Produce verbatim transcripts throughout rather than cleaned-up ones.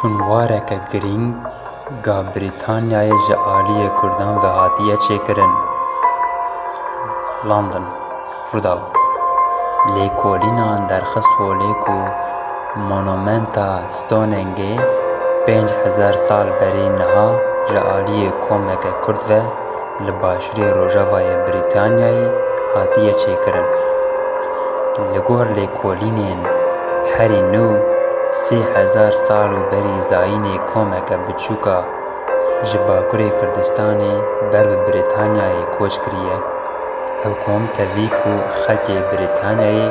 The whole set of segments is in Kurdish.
Şûnwareke girîng a Brîtanyayê ji aliyê Kurdan ve hatiye çêkirin. London, Rûdaw. Lêkolînan derxist holê ku monumenta Stonehengê pênc hezar sal berî niha ji aliyê komeke Kurd ve li başûrê rojavayê Brîtanyayê hatiye çêkirin. Li gor lêkolînên herî nû, sê hezar sal û berî zayînê komeke biçûk a ji Bakurê Kurdistanê ber bi Brîtanyayê koç kiriye. Ew kom tevî ku xelkê Brîtanyayê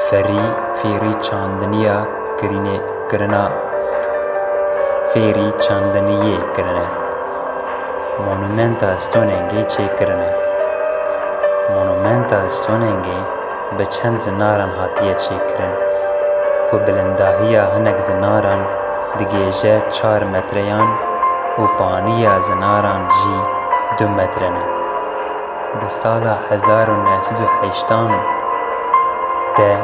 ferî, fêrî çandiniya kirînê, kirina fêrî çandiniyê kirine. Monumenta Stonehengê çêkirine. Monumenta Stonehengê bi çend zinaran hatiye çêkirin, ku bilindahiya hinek zinaran digêje çar metreyan û paniya zinaran jî du metre ne. Di sala hezar û neh sed û heştan de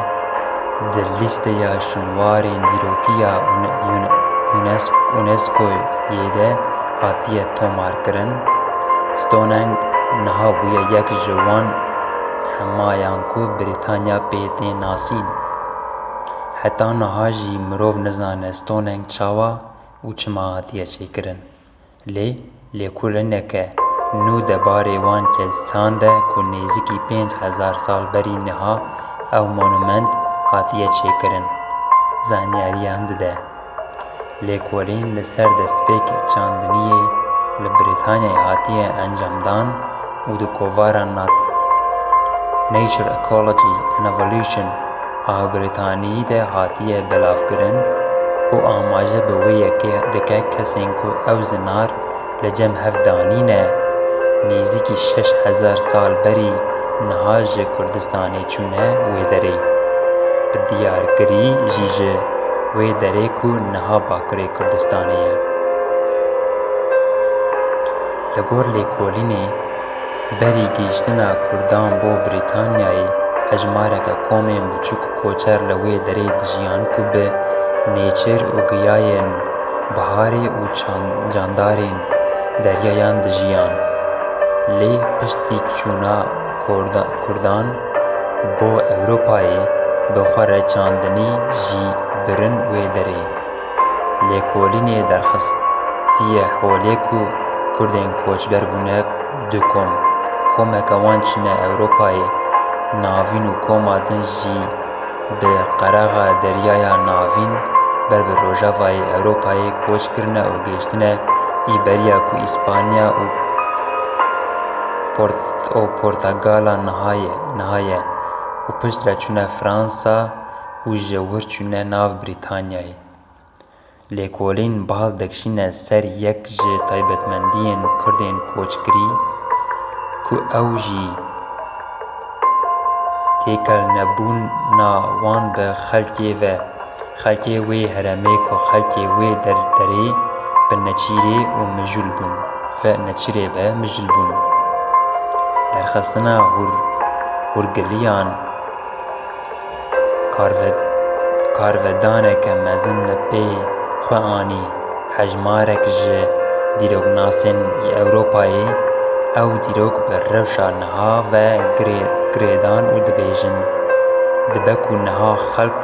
di lîsteya şûnwarên dîrokî ya Une-, Une-, Unes-, UNESCOyê de hatiye tomarkirin. Stonehenge niha bûye yek ji wan hemayan ku Brîtanya pê tê nasîn. Heta niha jî mirov nizane Stonehenge çawa û çima hatiye çêkirin. Lê lêkolîneke nû de barê wan kesan de ku nêzîkî pênc hezar sal berî niha ew monument hatiye çêkirin, zanyariyan dide. Lêkolîn li ser destpêkê çandiniyê li Brîtanyayê hatiye encamdan û di kovara nat-, Nature, Ecology and Evolution a Brîtanî de hatiye belavkirin û amaje bi wê yekê dike kesên ku ew zinar li cem hev danîne, nêzîkî şeş hezar sal berî niha ji Kurdistanê çûne wê derê. Bi diyarkirî jî ji wê derê ku niha Bakurê Kurdistanê ye. Li gor lêkolînê, berî gihîştina Kurdan bo Brîtanyayê, hejmareke komên biçûk koçer li wê derê dijiyan ku bi nêçîr û giyayên biharê û çan-, candarên deryayan dijiyan. Lê piştî çûna Kurda-, Kurdan bo Ewropayê, bi xwe re çandinî jî birin wê derê. Lêkolînê derxistiye holê ku Kurdên koçber bûne du kom. Komeke wan çûne Ewropayê Navîn û koma din jî bi qerexa Deryaya Navîn ber bi rojavayê Ewropayê koç kirine û gihiştine Îberiya ku Îspanya û Port-, û Portugala niha ye, niha ye û pişt re çûne Fransa û ji wir çûne nav Brîtanyayê. Lêkolîn bal dikişîne ser yek ji taybetmendiyên Kurdên koçkirî ku ew jî têkelnebûna wan bi xelkê ve, xelkê wê herêmê ku xelkê wê der-, derê bi neçîrê û mijûl bûn, ve neçîrê ve mijûl bûn. Derxistina hûr-, hûrgiliyan karve-, karvedaneke mezin li pê xwe anî. Hejmarek ji dîroknasên Ewropayê ew dîrok bi rewşa niha ve girê-, girêdan û dibêjin, dibe ku niha xelk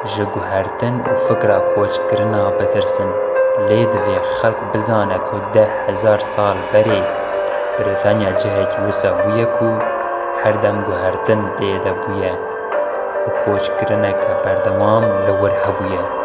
ji guhertin û fikra koçkirina bitirsin. Lê divê xelk bizane ku deh hezar sal berê Brîtanya cihekî wisa bûye ku her dem guhertin tê de bûye û koçkirineke berdewam li wir hebûye.